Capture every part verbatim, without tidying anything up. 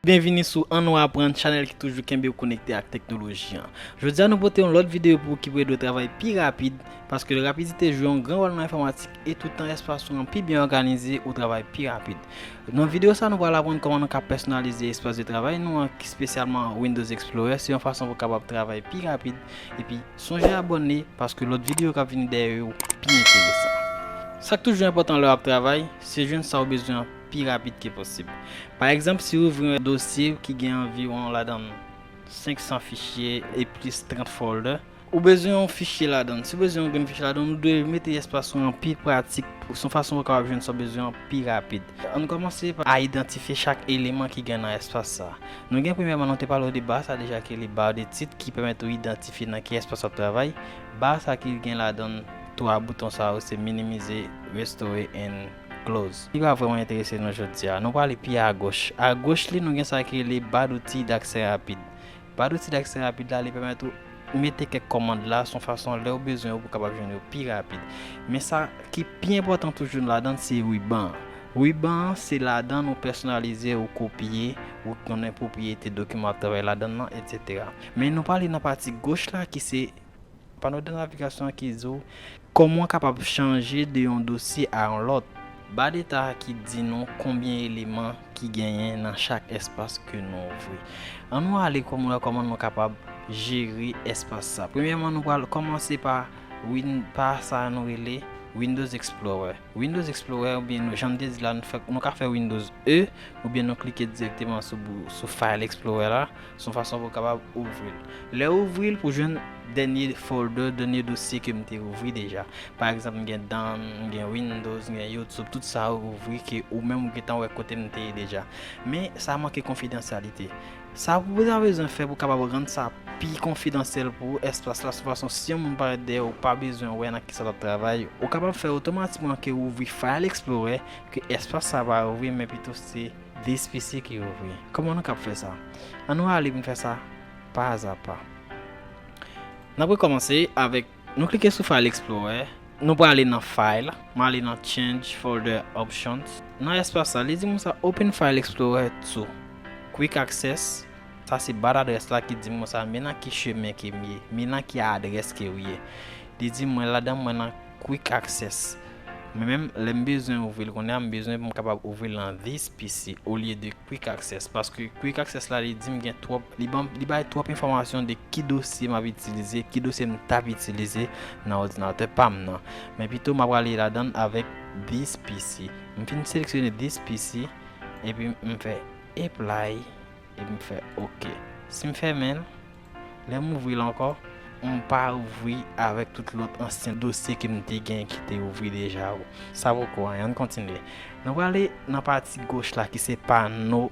Byenvini sou Ann Nou Aprann, chanèl ki toujou kenbe w konekte ak teknoloji an. Jodi a nou pote yon lòt videyo pou ou ki pou ede w travay pi rapid, paske rapidite jwe yon gran wòl nan enfòmatik e tout tan espas ou an pi byen òganize, ou travay pi rapid. Nan videyo sa nou pral aprann kòman nou ka pèsonalize espas de travay nou an, espesyalman Windows Explorer, se yon fason pou w kapab travay pi rapid, epi sonje abòne, paske lòt videyo k ap vini dèyè yo pi enteresan. Sa k toujou enpòtan lè w ap travay, se jwenn sa w bezwen an pi rapid ke posib. Pa egzanp, si w ouvri yon dosye ki gen anviwon ladan l senk san fichye e plis trant folder, ou bezwen yon fichye ladan l. Si w bezwen yon grenn fichye ladan l, ou dwe mete espas ou an pi pratik. Se yon fason pou w kapab jwenn sa w bezwen an pi rapid. Ann kòmanse pa idantifye chak eleman ki gen nan espas sa. Nou gen premyèman, nou te pale w de ba sa deja, ki rele ba de tit, ki pèmèt ou idantifye nan ki espas w ap travay. Ba sa ki gen ladan l twa bouton sa yo, se minimize, restore and close. Li pa vrèman enterese nou jodi a. Nou prale pi agoch. Agoch li, nou gen sa ki rele ba douti daksè rapid. Ba douti daksè rapid la, li pèmèt ou mete kèk kòmand la, se yon fason lè w bezwen yo pou w kapab jwenn yo pi rapid. Men sa ki pi enpòtan toujou ladan l, se riban an. Riban an, se ladan l ou pèsonalize, ou kopye, ou konnen pwopriyete dokiman w ap travay ladan l nan, etsetera. Men nou prale nan pati goch la ki se pano de navigasyon an ki di w kòman w kapab chanje de yon dosye a yon lòt. Ba deta a ki di nou konbyen eleman ki genyen nan chak espas ke nou ouvri. Ann nou ale kòm, wè kòman nou kapab jere espas sa. Premyèman, nou pral kòmanse pa win-, pa sa nou rele Windows Explorer. Windows Explorer, oubyen nou, jan m te di la, nou fè, nou ka fè Windows E, oubyen nou klike dirèkteman sou bou-, sou File Explorer la, se yon fason pou w kapab ouvri l. Lè w ouvri l, pou jwenn dènye folder, dènye dosye ke m te ouvri deja. Pa egzanp, m gen Done, m gen Windows, m gen YouTube, tout sa yo ouvri ke ou menm ou gentan wè kote m te ye deja. Men, sa manke konfidansyalite. Sa pou w ta bezwen fè pou w kapab rann sa pi konfidansyèl pou ou, espas la, se yon fason si yon moun parèt dèyè w, ou pa bezwen wè nan kisa l ap travay, ou kapab fè otomatikman ke w ouvri File Explorer, ke espas sa pa ouvri, men pito se this P C ki ouvri. Kòman nou kab fè sa? Ann nou ale pou n fè sa pa a pa. N ap rekòmanse avèk, nou klike sou File Explorer, nou prale nan File, m ale nan Change Folder Options. Nan espas sa, li di m sa Open File Explorer to Quick Access. Sa se bat adrès la ki di m sa, men nan ki chemen ke m ye, men nan ki adrès ke w ye. Li di mwen ladan mwen nan Quick Access. Men menm lè m bezwen ouvri l kounye a, m bezwen pou m kapab ouvri l nan this P C olye de Quick Access, paske Quick Access la, li di m gen twòp, li ban, li bay twòp enfòmasyon de ki dosye m ap itilize, ki dosye m t ap itilize nan òdinatè pa m nan. Men pito m ap prale ladan l avèk this P C. M fin seleksyone this P C, epi m fè Apply, epi m fè OK. Si m fèmen l, lè m ouvri l ankò, m pa ouvri avèk tout lòt ansyen dosye ke m te gen ki te ouvri deja yo. Sa poko anyen, ann kontinye. Nou prale nan pati goch la ki se pano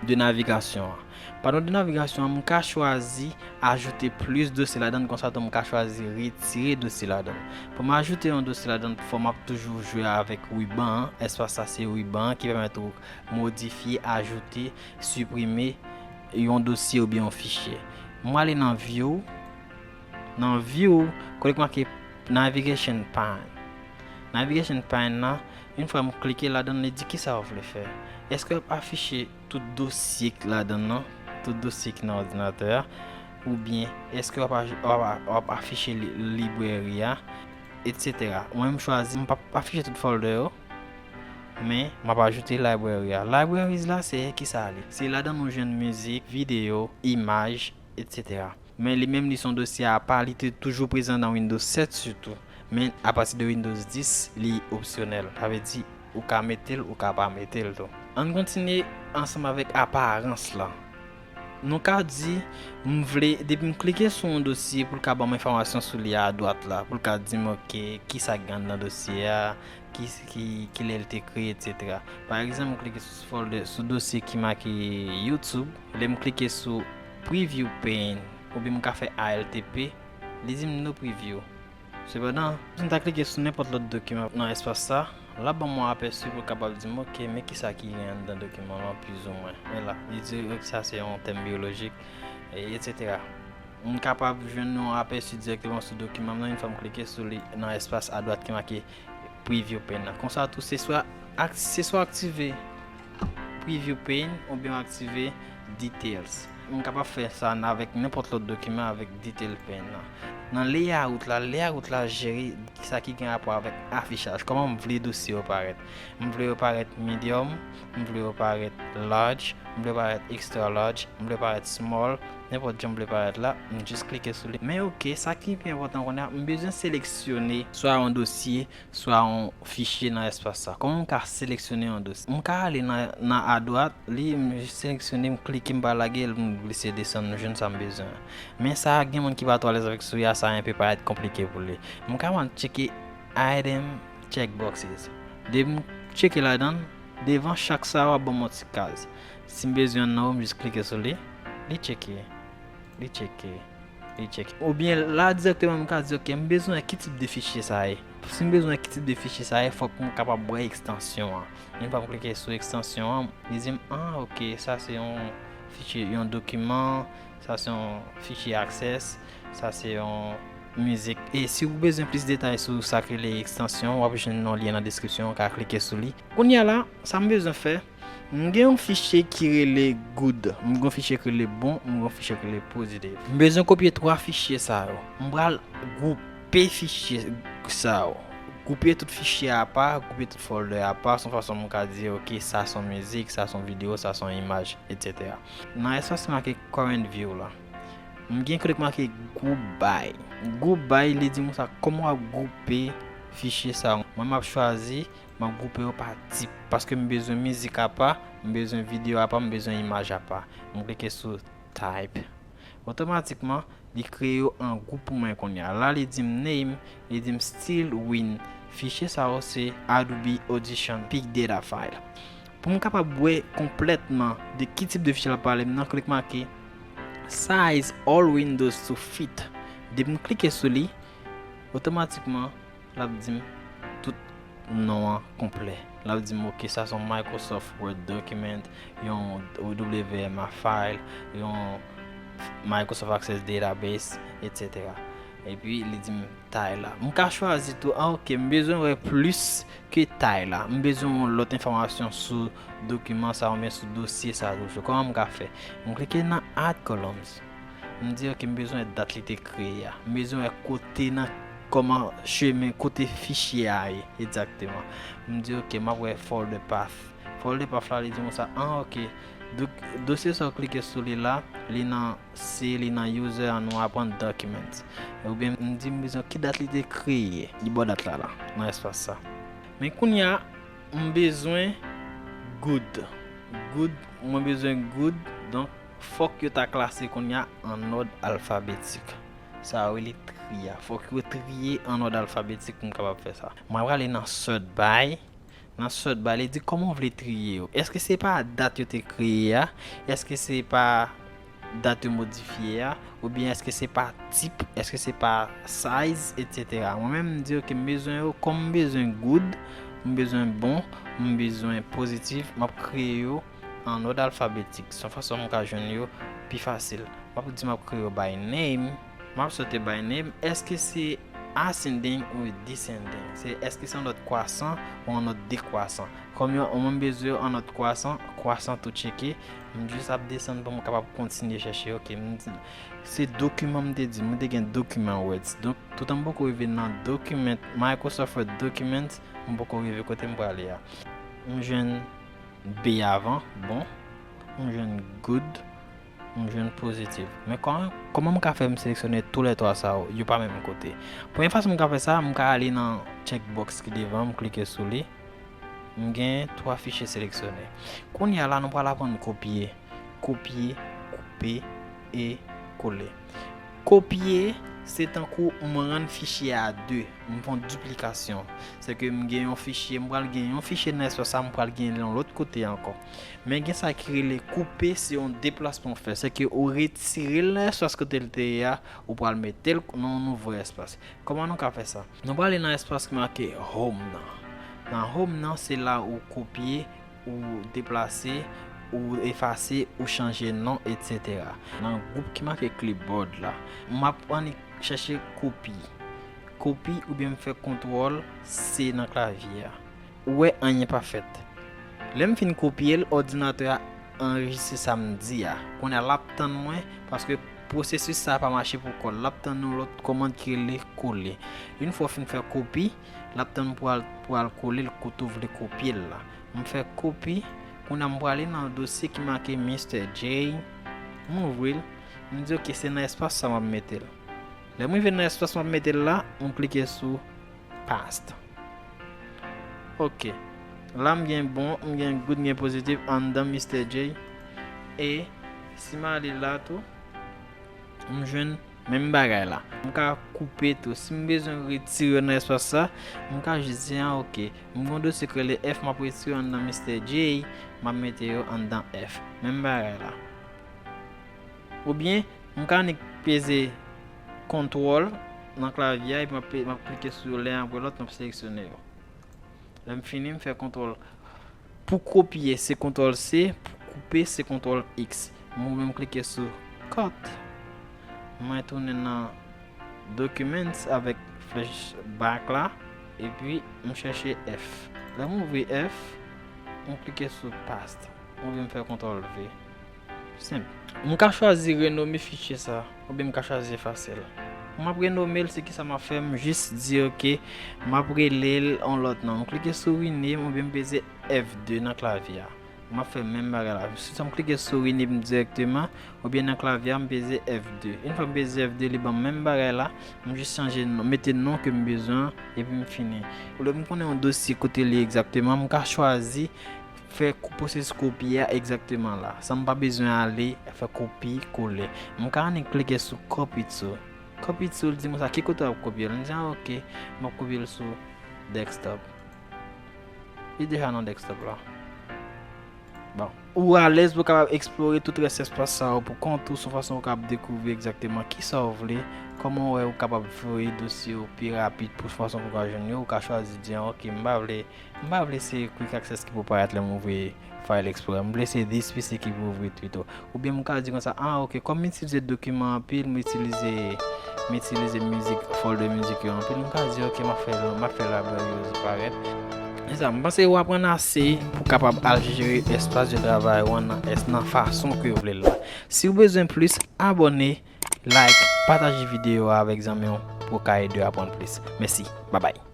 de navigasyon an. Pano de navigasyon an, m ka chwazi ajoute plis dosye ladan l, konsa tou m ka chwazi retire dosye ladan l. Pou m ajoute yon dosye ladan l, fò m ap toujou jwe avèk riban an. Espas sa se riban an ki pèmèt ou modifye, ajoute, siprime yon dosye oubyen yon fichye. M ale nan View. Nan View, kote k make Navigation Pane. Navigation Pane nan, yon fwa m klike ladan l, li di kisa w vle fè. Èske w ap afiche tout dosye k ladan l nan, tout dosye ki nan òdinatè a, oubyen èske w ap aj-, w ap, w ap afiche li-, library a, etsetera. Mwen, m chwazi, m p ap afiche tout folder yo, men m ap ajoute library a. Libraries la, se kisa li? Se ladan nou jwenn mizik, videyo, imaj, etsetera. Men li menm, li se yon dosye apa, li te toujou prezan nan Windows sèt sitou. Men apati de Windows dis, li opsyonèl. Sa vle di, ou ka mete l, ou ka pa mete l tou. Ann kontinye ansanm avèk aparans lan. Nou ka di, m vle, depi m klike sou yon dosye, pou l ka ban m enfòmasyon sou li a dwat la, pou l ka di m, oke, kisa ki gen anndan dosye a, ki, ki, kilè l te kreye, etsetera. Pa egzanp, m klike sou folder, sou dosye ki make YouTube, lè m klike sou Preview Pane, oubyen m ka fè A L T P, li di m no preview. Sepandan, si m ta klike sou nenpòt lòt dokiman nan espas sa, l ap ban m yon apèsi pou l kapab di m, oke, men kisa ki gen anndan dokiman lan, plizoumwen. Men la, li di, oke, sa se yon tèm biyolojik, e, etsetera. M kapab jwenn yon apèsi dirèkteman sou dokiman m nan, yon fwa m klike sou li nan espas adwat ki make Preview Pane nan. Konsa tou, se swa ak-, se swa aktive Preview pane oubyen w aktive details. M kapab fè sa avèk nenpòt lòt dokiman avèk detail pane nan. Nan layout la, layout la jere sa ki gen rapò avèk afichaj. Kòman m vle dosye yo parèt? M vle yo parèt medium, m vle yo parèt large, m vle yo parèt extra large, m vle yo parèt small, nenpòt jan m vle parèt la, m jis klike sou li. Men oke, sa ki pi enpòtan kounye a, m bezwen seleksyone swa yon dosye, swa yon fichye nan espas sa. Kòman m ka seleksyone yon dosye? M ka ale nan, nan adwat, li, m seleksyone, m klike, m pa lage l, m glise desann, m jwenn sa m bezwen an. Men sa, gen moun ki pa twò alèz avèk souya, sa enpe parèt konplike pou li. M ka pran tcheke item checkboxes. Depi m tcheke ladan, devan chak sa, w ap ban m yon ti kaz. Si m bezwen nan yo, m jis klike sou li, li tcheke, li tcheke, li tcheke. Oubyen la dirèkteman m ka di, oke, m bezwen ki tip de fichye sa ye. Si m bezwen ki tip de fichye sa ye, fòk m kapab wè ekstansyon an. Yon fwa m klike sou ekstansyon an, li di m, ah, oke, sa se yon fichye, yon dokiman, sa se yon fichye access, sa se yon mizik. E si w bezwen plis detay sou sa k rele ekstansyon, w ap jwenn yon lyen nan deskripsyon, w ka klike sou li. Kounye a la, sa m bezwen fè, m gen yon fichye ki rele good, m gen yon fichye ki rele bon, m gen yon fichye ki rele pozitif. M bezwen kopye twa fichye sa yo. M pral gwoupe fichye sa yo. Gwoupe tout fichye apa, gwoupe tout folder apa, se yon fason m ka di, oke, sa se yon mizik, sa se yon videyo, sa se yon imaj, etsetera. Nan espas ki make current view la, m gen kote k make group by. Group by, li di m sa, kòman w ap gwoupe fichye sa yo. Mwen, m ap chwazi, m ap gwoupe yo pa tip, paske m bezwen mizik apa, m bezwen videyo apa, m bezwen imaj apa. M klike sou type. Otomatikman, li kreye yo an gwoup pou mwen kounye a. La, li di m name, li di m still win. Fichye sa yo se Adobe Audition Peak Data File. Pou m kapab wè konplètman de ki tip de fichye l ap pale m nan, klik make size all windows to fit. Depi m klike sou li, otomatikman, l ap di m tout non an konplè. L ap di m, oke, sa se yon Microsoft Word document, yon W M A file, yon Microsoft Access Database, etsetera. Epi, li di m tay la. M ka chwazi tou, ah, oke, m bezwen wè plis ke tay la. M bezwen yon lòt enfòmasyon sou dokiman sa oubyen sou dosye sa toujou. Kòman m ka fè? M klike nan Add Columns. M di, oke, m bezwen dat li te kreye a. M bezwen wè kote nan, kòman chemen, kote fichye a ye egzakteman. M di, oke, m ap wè folder path. Folder path la, li di m sa, ah, oke. Dosye sa w klike sou li la, li nan, se li nan user an nou aprann documents. Oubyen m di m bezwen ki dat li te kreye, li bò dat la la, nan espas sa. Men kounye a, m bezwen good. Good, mwen bezwen good, donk fòk yo ta klase kounye a an òd alfabetik. Sa yo rele tri a. Fòk yo triye an òd alfabetik pou m kapab fè sa. Mwen prale nan sort by. Nan sort by, li di kòman w vle triye yo. Èske se pa dat yo te kreye a? Èske se pa dat yo modifye a? Oubyen èske se pa tip? Èske se pa size? Etsetera. Mwen menm, m di, oke, m bezwen yo, kòm m bezwen good, m bezwen bon, m bezwen pozitif, m ap kreye yo an òd alfabetik. Se yon fason m ka jwenn yo pi fasil. M ap di m ap kreye yo by name. M ap sote by name. Èske se ascending ou descending? Se, èske se an òd kwasan ou an òd dekwasan? Kòm yo, mwen m bezwen yo an òd kwasan, kwasan tou tcheke. M jis ap desann pou m kapab kontinye chèche. Oke, m di, se dokiman m te di, m te gen document words. Donk, toutan m poko rive nan document, Microsoft Word Documents, m poko rive kote m prale a. M jwenn B avan, bon. M jwenn good. M jwenn pozitif. Men kòman, kòman m ka fè m seleksyone toulètwa sa yo? Yo pa menm kote. Premye fason m ka fè sa, m ka ale nan checkbox ki devan, m klike sou li. M gen twa fichye seleksyone. Kounye a la, nou pral aprann kopye. Kopye, koupe, e kole. Kopye, se tankou m rann fichye a de. M fè yon diplikasyon. Se ke m gen yon fichye, m pral gen yon fichye nan espas sa, m pral gen yon lòt kote ankò. Men gen sa ki rele koupe, se yon deplasman w fè. Se ke ou retire l nan espas kote l te ye a, ou pral mete l nan yon nouvo espas. Kòman nou ka fè sa? Nou prale nan espas ki make home nan. Nan home nan, se la ou kopye, ou deplase, ou efase, ou chanje non, etsetera. Nan gwoup ki make clipboard la, m ap annik chèche kopi. Kopi oubyen m fè kontwòl C nan klavye a. Ou wè anyen pa fèt. Lè m fin kopye l, òdinatè a anrejistre sa m di a. Kounye a, l ap tann mwen, paske pwosesis sa a pa mache pou kò l. L ap tann yon lòt kòmand ki rele kole. Yon fwa w fin fè kopi, l ap tann pou al, pou al kole l kote w vle kopye l la. M fè kopi, kounye a m prale nan dosye ki make Mister J, m ouvri l, m di, "Ok, se nan espas sa m ap mete l." Lè m rive nan espas m ap mete l la, m klike sou Paste. Ok. La m gen bon, m gen good, m gen pozitif anndan Mister J. E si m ale la tou, m jwenn menm bagay la. M ka koupe tou. Si m bezwen retire yo nan espas sa, m ka jis di, "Ah, ok. M gen yon dosye k rele F, m ap retire anndan Mister J, m ap mete yo anndan F." Menm bagay la. Oubyen, m ka annik peze kontwòl nan klavye a, epi m ap pe-, m ap klike sou yo len apre lòt, m ap seleksyone yo. Lè m fini, m fè kontwòl. Pou kopye, se kontwòl C, pou koupe, se kontwòl X. Mwen menm klike sou Cut. Mwen tounen nan Documents avèk flèch back la, epi m chèche F. Lè m ouvri F, m klike sou Paste. Oubyen m fè kontwòl V. Senp. M ka chwazi renome fichye sa, oubyen m ka chwazi efase l. M ap renome l, se kisa m ap fè? M jis di, ok, m ap rele l yon lòt non. M klike sou Rename oubyen m peze F de nan klavye a. M ap fè menm bagay la. Swa m klike sou Rename dirèkteman, oubyen nan klavye a, m peze F de. Yon fwa m peze F de, li ban m menm bagay la. M jis chanje non, mete non ke m bezwen an, epi m fini. Lè m konnen yon dosye kote li egzakteman, m ka chwazi fè kou-, pwosesis kopye a egzakteman la, san m pa bezwen ale fè kopi kole. M ka annik klike sou Copy to. Copy to, l di mwen sa, ki kote w ap kopye l? M di, ah, ok, m ap kopye l sou desktop. Li deja nan desktop la. Bon. Ou alèz pou w kapab eksplore tout rès espas sa yo pou kont ou, sou fason ou kapab dekouvri egzakteman kisa w vle, kòman w wè ou kapab voye dosye w pi rapid pou fason pou w ka jwenn yo, ou ka chwazi di, ok, m pa vle M pa vle se Quick Access ki pou parèt lè m ouvri File Explorer. M vle se This P C ki pou ouvri pito. Oubyen m ka di konsa, ah, ok, kòm m itilize dokiman anpil, m itilize, m itilize mizik, folder mizik yo anpil, m ka di, ok, m ap fè, m ap fè Library Views parèt. Se sa, m panse ou aprann ase pou kapab al jere espas de travay ou an nan, nan fason ke w vle l la. Si w bezwen plis, abòne, like, pataje videyo a avèk zanmi w pou w ka ede w aprann plis. Mèsi. Babay.